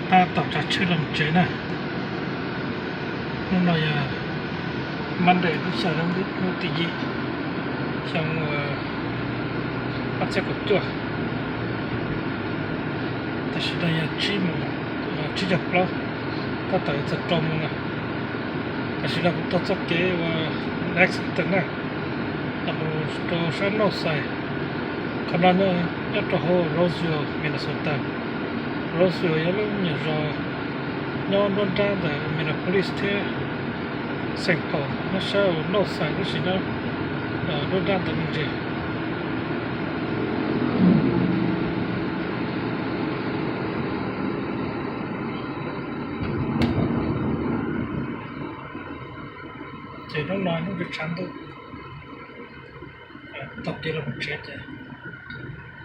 Tab tom tsav tsheb los tsev na. Hnub no yog Monday, lub xya, lub tim yim, xyoo ob txhiab kaum cuaj. Tam sim no yog tsib moos tsib caug plaub, tab tom txog rau moos na. Tam sim no kuv taug txoj kev uas Lexington na, los rau sab Northside. Qhov no nyob rau hauv Roseville, Minnesota. Roseville yog lub me nyuam zos nyob nruab nrab ntawm Minneapolis thiab Saint Paul, nyob sab Northside tab sis nyob nruab nrab ntawd me ntsis. Ces hnub no hnub tshav ntuj, taug kev los mus tsev ces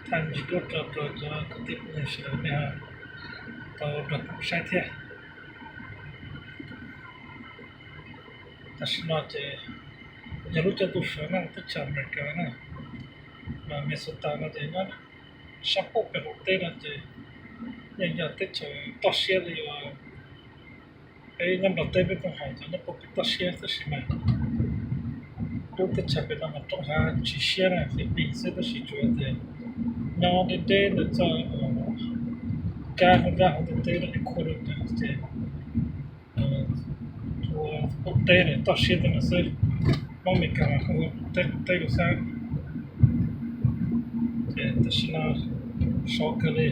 thaij me ntsis duab rau rau cov kwv tij phooj ywg sawv daws nej tau nrog kuv saib thiab. Tam sim no ces yog lub caij ntuj sawv na, teb chaws Amelikas na, mas Minnesota no ces nyob sab pem qaum teb no ces yeej yog teb chaws toj siab li uas peb nyob nplog teb peb pheej hais cov nyob pem toj siab, tab sis mas lub teb chaws pem no mas roob hav tsis siab na, Philippines xwb, tab sis tsuas yog tias nyob deb deb ntawm txoj kab nruab nrab hauv ntiaj teb no ces khuam rau ces ua qaum teb toj siab tej no xwb. Hmoob Amelikas mas ua teb qaum teb rau xwb. Ces tam sim no sov kawg li,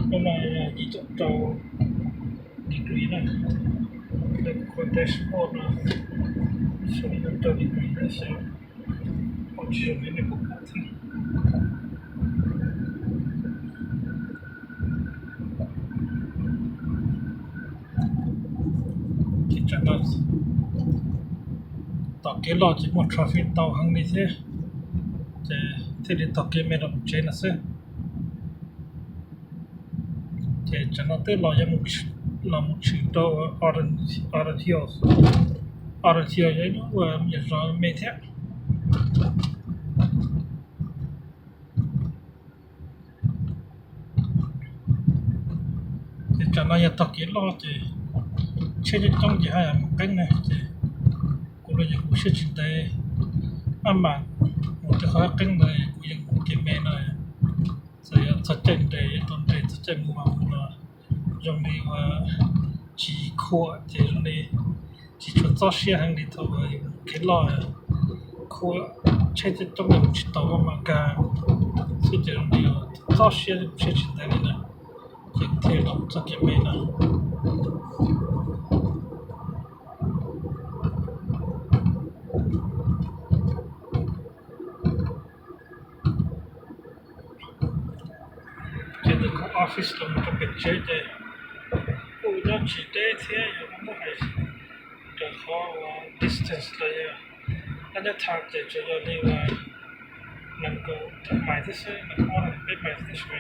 hnub no yog yim caum rau degree na, lawv kuj khuam teb sub no, sub yim caum rau degree na, xyov ua tsis zoo li nej pom thiab. Ces tsam no tom kev los ces muaj traffic tau heev li thiab, ces thiaj li taug kev me rau mus tsev no xwb. Ces tsam no twb los yuav los mus tshwm rau Auburn Hills. Auburn Hills yog ib lub me nyuam zos me thiab. Ces tsam no yog taug kev loj ces tsheb coob coob ces haj yam mus qeeb na, ces kuv los yog kuv siab tsis ntev, maj mam mus tej qhov qeeb ntawd kuv yeej mus kev me no. Txawm yuav txog caij nres yuav tau nres, txog caij mus mas mus no zoo li ua tsis khuam ces zoo li tsis tshua txob siab heev li thaum yus mus kev loj. Khuam tsheb coob coob mus tsis tau, maj mam nkag xwb ces zoo li txob siab, siab tsis ntev li na, ces thiaj los txoj kev me no. Ces ntawm kuv office los mus rau pem tsev ces kuj nyob tsis deb thiab, yog muab hais raws qhov distance los yog nyob nyob thaum ces tsuas yog li uas nees nkaum tawm mais thiab xwb, nees nkaum ob nees nkaum peb mais thiab xwb.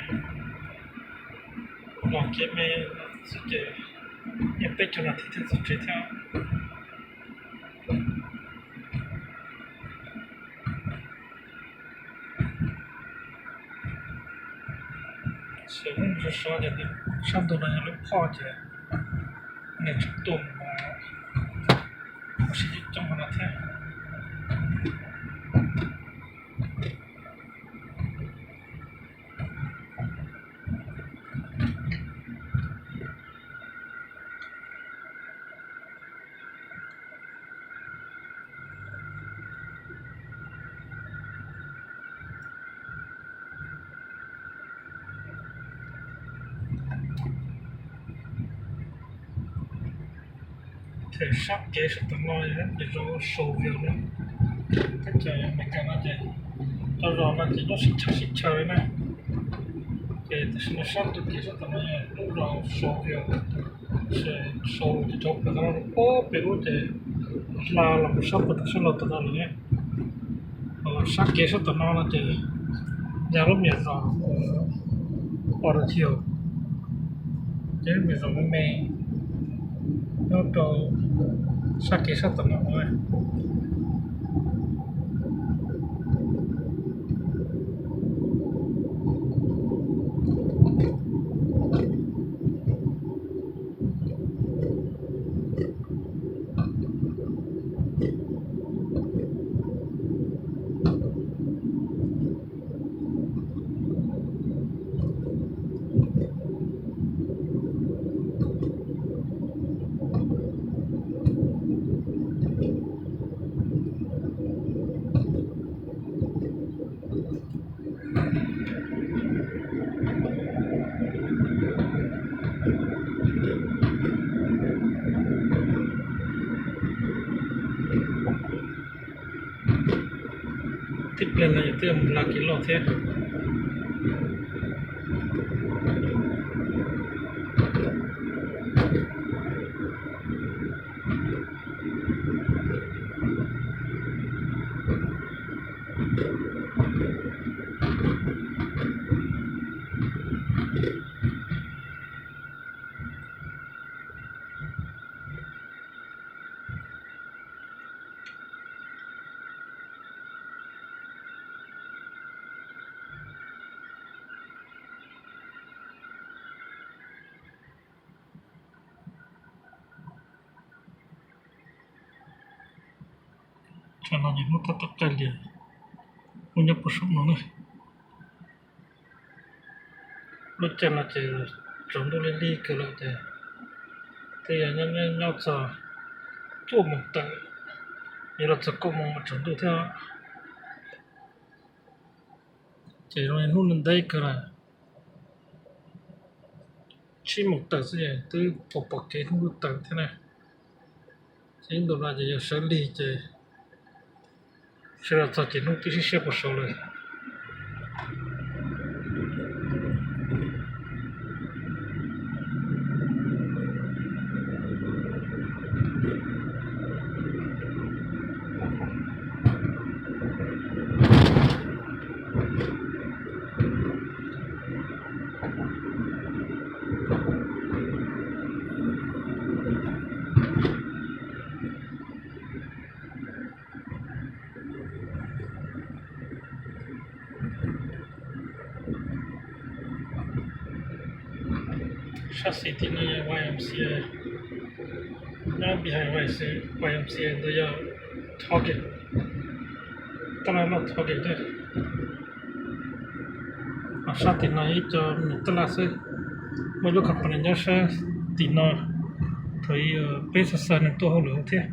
Los kev me xwb ces yeej peb caug nas this thiaj txog tsev thiab. Sawv sov sov ces sab ntuj no yog lub phoj ces nej tseem tuaj mus ua si coob coob no thiab. Them sab kev sab tom no yog lub zos Sauville no, teb chaws Amelikas no ces lub zos no ces nyob sib chaw sib chaw li na. Ces tam sim no sab tus kev sab tom no yog lub zos Sauville, Sauville ces rau pem qhov no pem ub ces hla los mus sab pem tom sab laug tom no lawm ne. Sab kev sab tom no no ces yog lub me nyuam zos Orange Hill, ces lub me nyuam zos me me nyob rau sab kev sab tom no. Pliag no yus twb mus hla kev loj thiab. Tsam no ces hnub tab tom qaij lias, hnub nyob puag saum no na. Lub caij no ces tsaus ntuj lig lig kawg lawm ces twb yog nyob nyob txog cuaj moos tawm, yuav los txog kaum moos mas tsaus ntuj thiab. Ces zoo li hnub ntev kawg lawm, tsib moos tawm xwb es twb pom pom kev hnub twb tawm thiab na. Ces ib ntu no ces yog sawv lig ces sawv los txog ces hnub twb siab siab puag saud lawm. Sab xis tim no yog Y M C A, nyob behind Y M C A ntawd yog Target, tab laj loj Target thiab. Ho sab tim no ib co me nyuam tab laj xwb. Muaj ib lub company nyob sab tim no, thaum ub peb txhais xav nws tuaj hauj lwm thiab,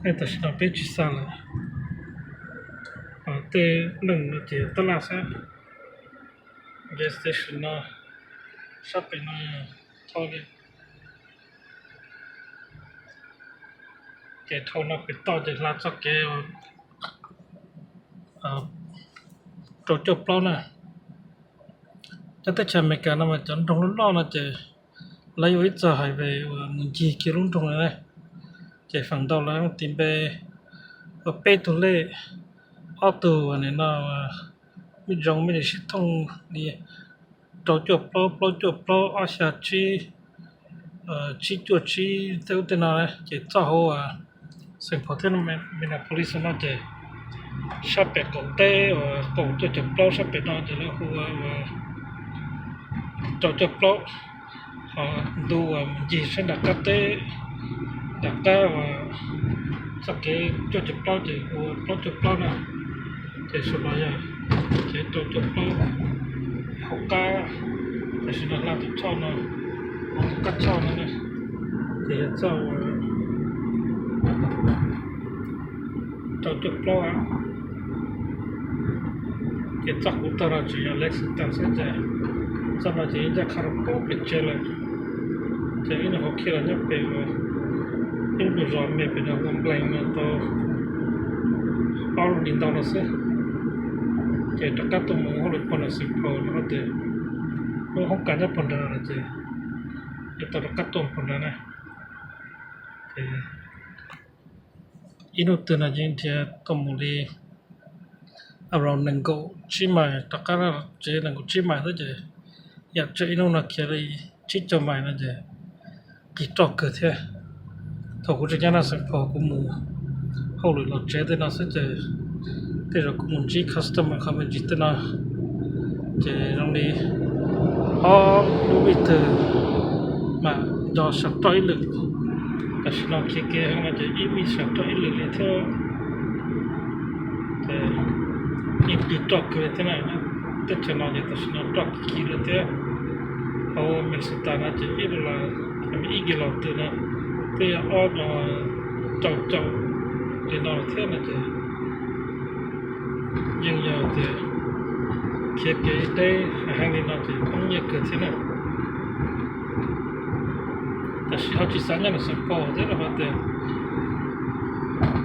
tab sis tam sim no peb tsis xav lawm. Ho tej leej no ces tab laj xwb. Gas station no, sab pem no Target. Ces dhau no pem toj ces hla txoj kev rau cuaj plaub na. Nyob teb chaws Amelikas no mas cov nroog loj loj no ces lawv yuav ib txoj highway uas mus ncig kiag lub nroog no na. Ces feem ntau lawv tis npe ua peb tug lej, ob tug uas nim no mej zoo mej li sib thooj li rau cuaj plaub, plaub cuaj plaub, ob xya tsib, tsib cuaj tsib tej ub tej no. Ces txoj hauv Saint Paul thiab Minneapolis no ces sab pem qaum teb uas qaum cuaj caum plaub sab pem no ces lawv hu ua rau cuaj plaub. Ho ntu uas mus ncig sab nram qab teb, nram qab uas txoj kev cuaj caum plaub ces hu ua plaub cuaj plaub na. Ces sawv los yog kev rau cuaj plaub hauv qab, tam sim no hla tus choj no, tus kab choj no na, ces yog txoj rau cuaj plaub. Ces txoj kuv taug no tseem yog Lexington xwb ces txoj no ces ib ncaj qha rau pem tsev lawm. Ces ib nyuag qhov khiav los nyob pem uas ib lub zos me pem no ua nplees no tau ob lub hlis ntau no xwb. Ces rov qab tuaj mus hauj lwm pog nram Saint Paul no ces lub hoob kas nyob pog nrad no ces yuav tau rov qab tuaj pog nrad na. Ces ib hnub twg no yeej nrhiav tuaj mus li around nees nkaum tsib mais, rov qab tsev nees nkaum tsib mais xwb ces yam tseem ib hnub no khiav li tsib caug mais no ces qis roj kawg thiab. Thaum kuv tseem nyob nram Saint Paul kuv mus hauj lwm los tsev tej no xwb ces tej zaum kuv mus ntsib customer kho me ntsis tej no ces zoo li ob lub vij twg mam nco sam roj ib lwm. Tam sim no khiav kev heev no ces ib vij sam roj ib lwm li thiab. Ces yeej qis roj kawg li thiab na. Teb chaws no ces tam sim no roj kis kis lawm thiab. Hauv Minnesota no ces ib los, ib kis los twg no twb yog ob no rau caum li no lawm thiab no ces yeej yog tias khiav kev deb heev li no ces poob nyiaj kawg thiab na. Tab sis ho tsis xav nyob nram Saint Paul thiab rau qhov tias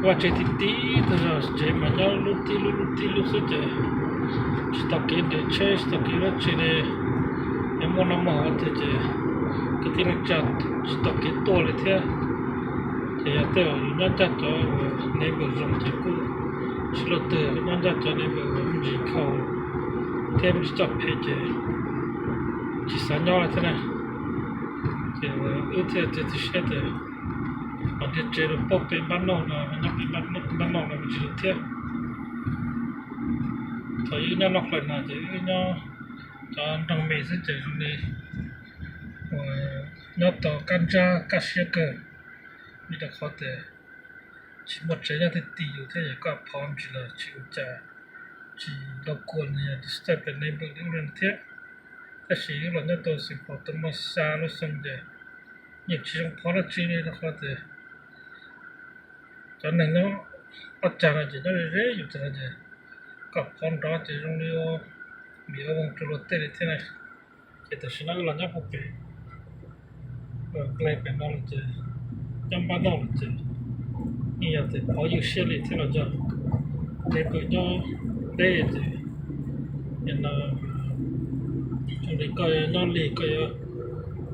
Vaj tsev tib tib tag zog, tsev mas nyob lub tib lub lub tib lub xwb ces tsis tau kev nres tsheb, tsis tau kev dab tsi li. Es muaj noj muaj haus tiag ces kwv tij neej tsa tsis tau kev tuaj li thiab. Ces yog tej uas yus nyob ncaj cov uas neighbor zoo ces kuj tsis luaj twg, nyob ncaj cov neighbor uas me ntsis khaus thiab me ntsis coj phem ces tsis xav nyob li thiab na. Ces wb thiaj txiav txim siab tias los nrhiav tsev rau pab peb npab noj no, nyob peb npab noj no me ntsis thiab. Thaum wb nyob North Carolina ces wb nyob cov nroog me xwb ces zoo li nyob tau qab ntsab kaj siab kawg, vim rau qhov tias tsis muaj tsev nyob tib ti yus thiab, yog koj phov ntsis los tsis ua cas, tsis tau kua li yog disturb neighbor li ub li no thiab. Tab sis wb los nyob tau Saint Paul tau muaj xya lub xyoo ces yeej tsis zoo phov dab tsi li rau qhov tias cov neeg nyob ob cag no ces nyob ze ze yus tag no ces kom phov nrov ces zoo li ua vim ua voog rau luag tej li thiab na. Ces tam sim no wb los nyob puag pem nqe pem no lawm ces nyob npab noj lawm ces yeej yog tias phov ywj siab li thiab los yog neighbor nyob deb ces nim no zoo li koj yuav nyob lig koj yuav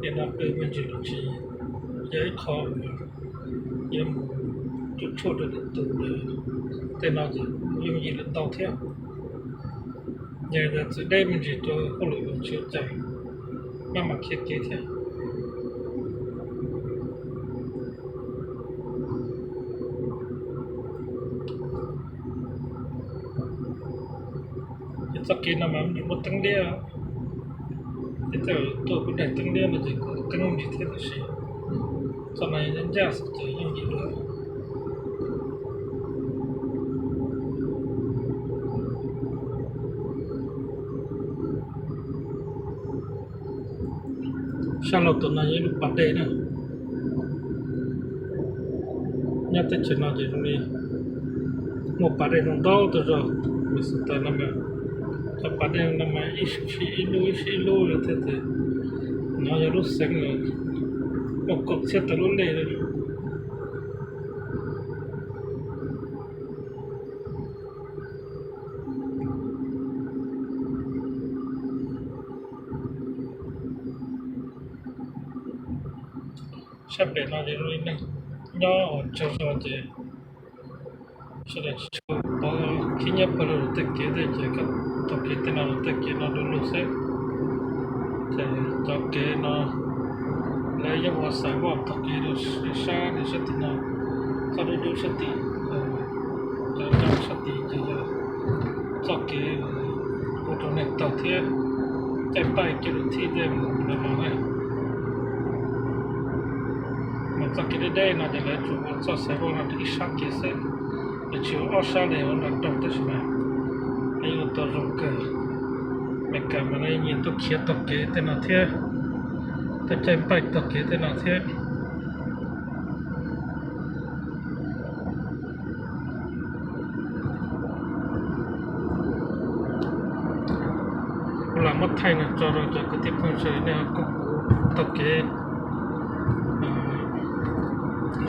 nim no pw me ntsis los tsis yog ib qho uas yuav mus cuam tshuaj rau lwm tus, tej no ces yooj yim lawm ntau thiab. Yog tias txawv deb me ntsis rau hauj lwm los tsis ua cas, maj mam khiav kev thiab. Ces txoj kev no mas muaj teeb liab, ces tej zaum tuaj kuv daim teeb liab no ces kuv teeb me ntsis thiab tab sis txoj no ncaj xwb ces yooj yim dua. Sab laug tom no yog ib lub pas dej na. Nyob teb chaws no ces zoo li muaj pas dej zoo ntau tag zog, Minnesota no mas cov pas dej no mas ib sij ib lub ib sij ib lub li thiab ces no yog lub xeev uas muaj kaum txhiab tawm lub lej li. Sab pem no ces zoo li neeg nyob ua tsaug zog ces sawv daws tsis tshua paub khib nyiab pawg lug tej kev tej ces koj taug kev tej no los tej kev no du lug xwb. Ces cov kev no lawv yeej ua xav vaj taug kev rau sab sab tim no, txoj dub dub sab tim, cov ncauj sab tid ces yog txoj kev ua rau neeg taug thiab caij npaij caij lub thij tej mus los los na. Mas txoj kev deb deb no ces lawv tsuas ua txoj xaiv voj no rau ib sab kev xwb, lawv tsis ua ob sab li ua nram nroog tab sis mas lawv yuav ua tau zoo kawg. Meskas mas lawv nyiam tuaj khiav taug kev tej no thiab, tuaj caij npaij taug kev tej no thiab. Kuv lam muab thaij no tso rau cov kwv tij phooj ywg sawv daws nej ho koom kuv taug kev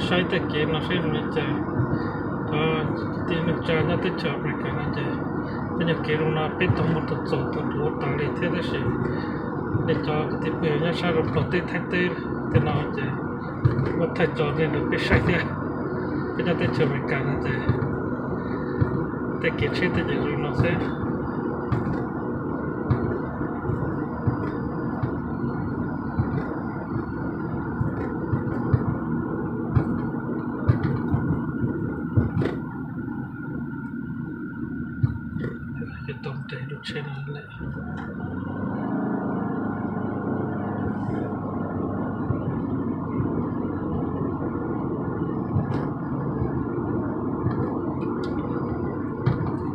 saib tej kev no saib zoo li cas. Cov kwv tij neej tsa nyob teb chaws Amelikas no ces tej nyuag kev zoo no peb tau muaj tau txaus tau dhuav tas li thiab tab sis nej cov kwv tij phooj ywg nyob sab rau Nplog teb Thaib teb tej no ces muab thaij tso nej rau peb saib thiab. Peb nyob teb chaws Amelikas no ces tej kev tsheb tej ces zoo no xwb. Yuav tau nres lub tsheb no lawm.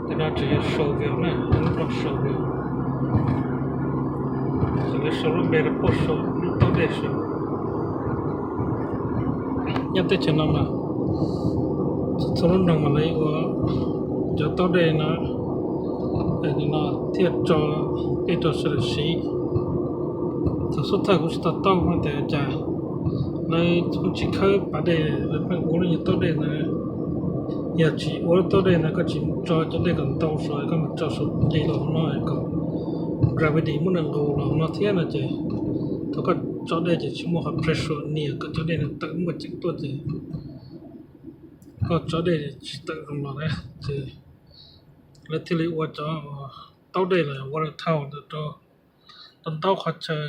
Tej no tseem yog Chauvin na, lub nroog Chauvin. Tseem yog sau lub npe rau puag saum lub taub dej saud. Nyob teb chaws no mas txhua lub nroog mas lawv ua cov taub dej no, no thiaj tso peb rau sawv daws siv. Thaum xub thawj kuv tsis tau taub hais tias cas lawv kuj tsis khawb pas dej, lawv pheej ua lub nyuag taub dej ntawd. Yog tsis ua lub taub dej no koj tsis tso cov dej kom ntau saud, koj mus tso saum nce los hauv no kom gravity muab nws nqus los hauv no thiab no ces thaum koj tso dej ces tsis muaj qhov pressure nias kom cov dej no tawm muaj ceem tuaj ces koj tso dej tsis tawm zoo los na. Ces lawv thiaj li ua cov taub dej los water tower ntawd rau ntau ntau qhov chaw.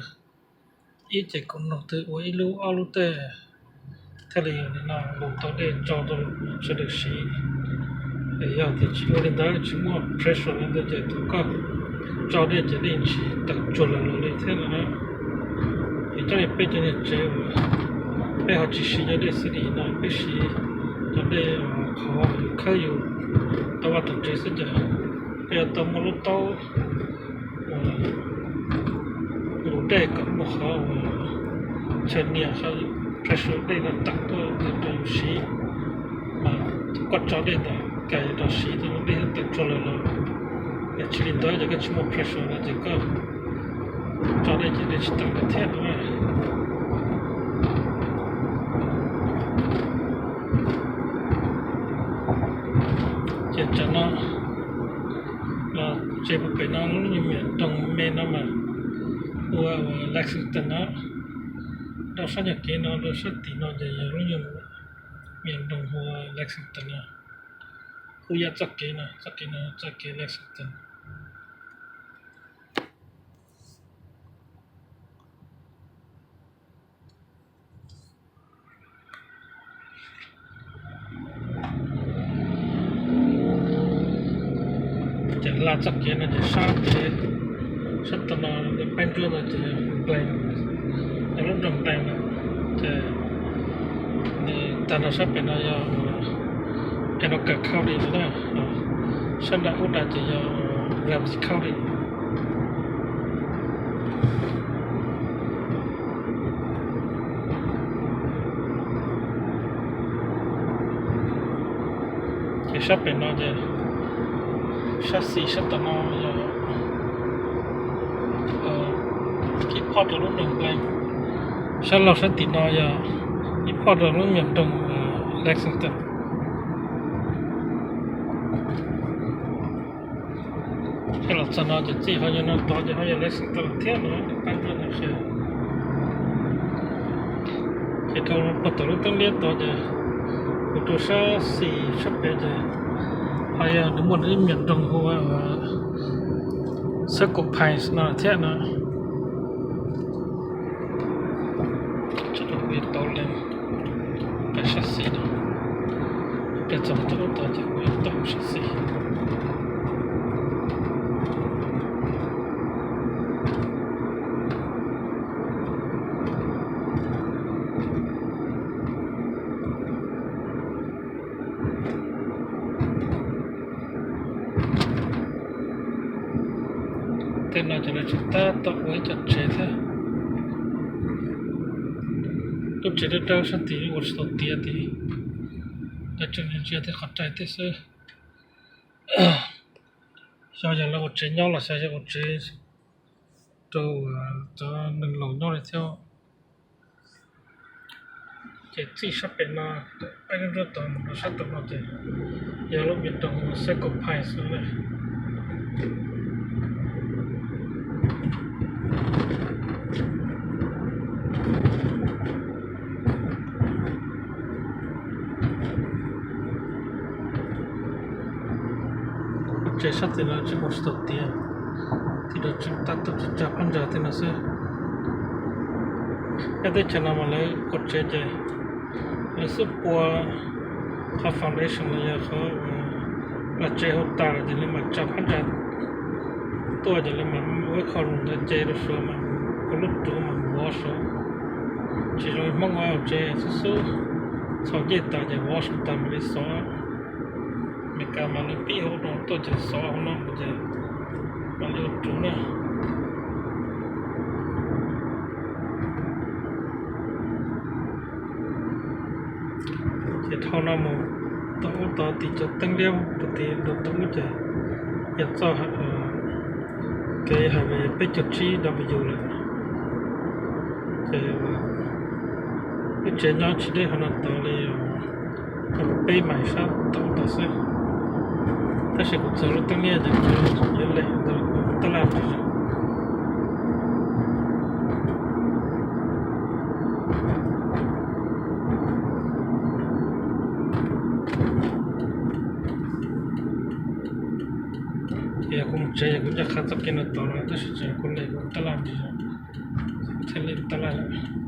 Ib ces kuv nug twg ua ib lub ob lub tej thiaj li no nqus tau dej tso rau sawv daws siv. Es yog tias tsis ua li ntawd tsis muaj pressure li ntawd ces thaum koj tso dej ces dej tsis tawm tsuag lawm los li thiab no na. Es coj li peb cov niag tsev uas peb ho tsis siv cov dej xib lis no, peb siv cov dej qhov yus khawb yus tau vaj tau tsev xwb ces peb yuav tau muaj lub taub nqus dej kom muaj qhov uas chaw nias qhov pressure dej no tawm tuaj rau yus siv. Mas thaum koj tso dej ntawd kais rau siv ces dej tawm tsuag lawm los, yog tsis li ntawd ces koj tsis muaj pressure no ces koj tso dej ces dej tsis tawm lawm thiab no. Ces tsam no los tsev puag pem no lub nyuag me nroog me no mas hu ua Lexington no. Rau sab ncaj kev no rau sab tim no ces yog lub nyuag me nroog hu ua Lexington no. Hu yam txoj kev no, txoj kev no txoj kev Lexington. Ces hla txoj kev no ces sab pem, sab tom no peb ntsuab no ces yog Blaine, yog lub nroog Blaine no. Ces nws tag nrho sab pem no yog Anoka County no na, sab nram ub nrad ces yog Ramsey County. Ces sab pem no ces sab xis sab tom no yog ib phoj rau lub nroog Blaine, sab laug sab tim no yog ib phoj rau lub me nroog Lexington. Ces los txog no ces txij ho yog no tod ces ho yog Lexington thiab no, pab ntsuab no qhia. Ces dhau puag tom lub teeb liab tod ces mus rau sab xis sab pem ces ho yog nws muaj nws ib me nroog hu ua Circle Pines no thiab no. Tau li peb sab xis no, peb txog tom ub tod ces kuv yuav tau sab xis. Tej no ces lawv tseem tab tom ua ib co tsev thiab. Lub tsev dawb dawb sab tid ua tsis tau tiav tid, lawv tseem ntsia tej qhov rais tej xwb. Xyov yog lawv ua tsev nyob los xyov yog ua tsev rau cov neeg laus nyob li thiab. Ces txij sab pem no, peb lub nruab tod mus rau sab tom no ces yog lub me nroog Circle Pines no na. Tsev sab tim no tseem ua tsis tau tiav, tim no tseem tab tom tsa phab ntsa tej no xwb. Nyob teb chaws no mas lawv ua tsev ces lawv xub pua qhov foundation los yog qhov lag tsev hauv tas ces lawv mam tsa phab ntsa tuaj ces lawv mam ua ib qho lus ntawd ces rau saud mas ua lub ruv mas vov saud. Tsis zoo li Hmoob ua tsev xub xub txhos ncej tas ces vov saud tas mam li xov. Meskas mas lawv pib hauv no tuaj ces xov hauv no mus ces mam li ua ruv na. Ces dhau no mus tom ub tod tim cov teeb liab rau tim rau tom ub ces yog txoj kev Highway peb caug tsib W lawm. Ces lub tsev nyob tsis deb qhov no tod li os, Peb mais sab tod tod xwb, tab sis kuv txog lub teeb liaj ntawd yuav lem ntawd kuv tab laj ntsis zog. Ces kuv mus tsev es kuv ncaj qha txoj kev no tod no tab sis tseem kuv lem kuv tab laj ntsis zog, kuv thiaj lem tab laj lawm.